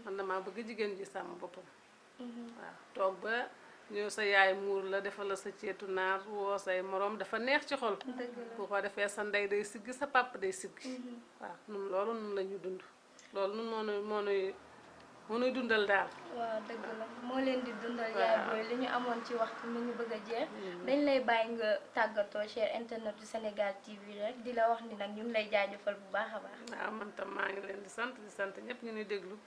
man damaa bëgg jigéen ji sàmm boppam. waaw toog ba ñëw sa yaay muur la defal la sa ceetu naar woo say morom dafa neex ci xol. bu ko defee sa ndey day siggi sa papa day siggi. waaw nun loolu nun la ñu dund loolu nun moo nuy dundal daal. waaw dëgg la moo leen di dundal. yaay booy li ñu amoon ci waxtu mi ñu bëgg a jeex. dañ lay bàyyi nga tàggatoo cher internet du Sénégal TV rek di la wax ni nag ñu ngi lay jaajëfal bu baax a baax. waaw man tam maa ngi leen di sant ñëpp ñu ñuy déglu.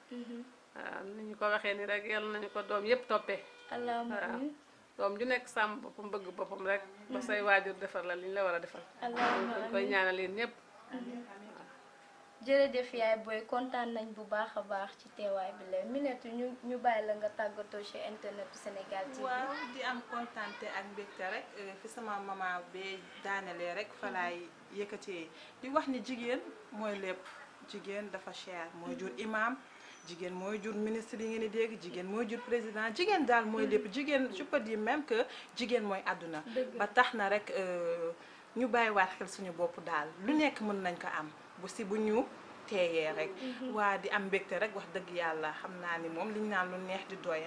waaw ni ñu ko waxee ni rek yal nañu ko doom yëpp toppee. allahumma amiin doom ju nekk sàmm boppam bëgg boppam rek. ba say waajur defar la li ñu la war a defal. allahumma amiin dañ koy ñaanal yéen ñëpp. jërëjëf yaay booy kontaan nañ bu baax a baax ci teewaay bi la Minette ñu bàyyi la nga tàggatoo ci internet du Sénégal TV. waaw di am kontaante ak mbégte rek fi sama maman bee daanelee rek fa laay yëkkatee di wax ni jigéen mooy lépp jigéen dafa cher mooy jur imam jigéen mooy jur ministre yi ngeen di dégg jigéen mooy jur président jigéen daal mooy lépp jigéen je peux dire même que jigéen mooy àdduna ba tax na rek ñu bàyyiwaat xel suñu bopp daal lu nekk mën nañ ko am bu ñu teeyee rek waa di am mbégte rek wax dëgg yàlla xam naa ni moom liñ naan lu neex di doy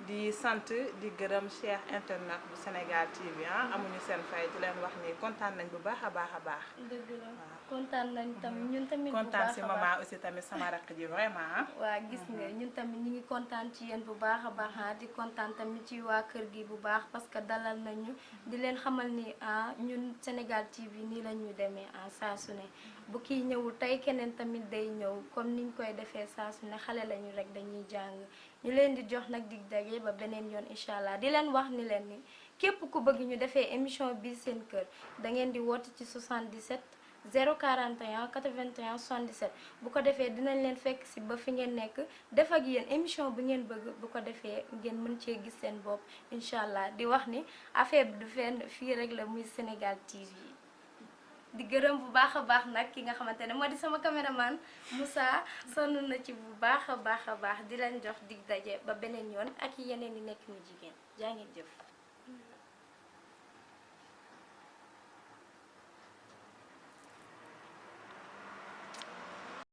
di sant di gërëm cher internet bu Sénégal TV amuñu seen fay di leen wax ni kontaan nañ bu baax a baax a baax. dëgg la kontaan nañ tamit ñun tamit bu baax a kontaan si maman aussi tamit sama rakk ji vraiment waa gis nga ñun tamit ñu ngi kontaan ci yéen bu baax a baax di kontaan tamit ci waa kër gi bu baax parce que dalal nañu di leen xamal ni ñun Sénégal TV nii la ñuy demee saa su ne bu kii ñëwul tey keneen tamit day ñëw comme niñ koy defee saa su ne xale lañu rek dañuy jàng ñu leen di jox nag dig daje ba beneen yoon incha allah di leen wax ni leen ni képp ku bëgg ñu defee émission bi seen kër da ngeen di woote ci 77 041 81 77 bu ko defee dinañ leen fekk si ba fi ngeen nekk def ak yéen émission bu ngeen bëgg bu ko defee ngeen mën cee gis seen bopp incha allah di wax ni affaire bi du fenn fii rek la muy Sénégal TV. di gërëm bu baax a baax nag ki nga xamante ne moo di sama caméraman Moussa sonn na ci bu baax a baax di leen jox dig daje ba beneen yoon ak yeneen yi nekk ñu jigéen jaa ngeen jëf.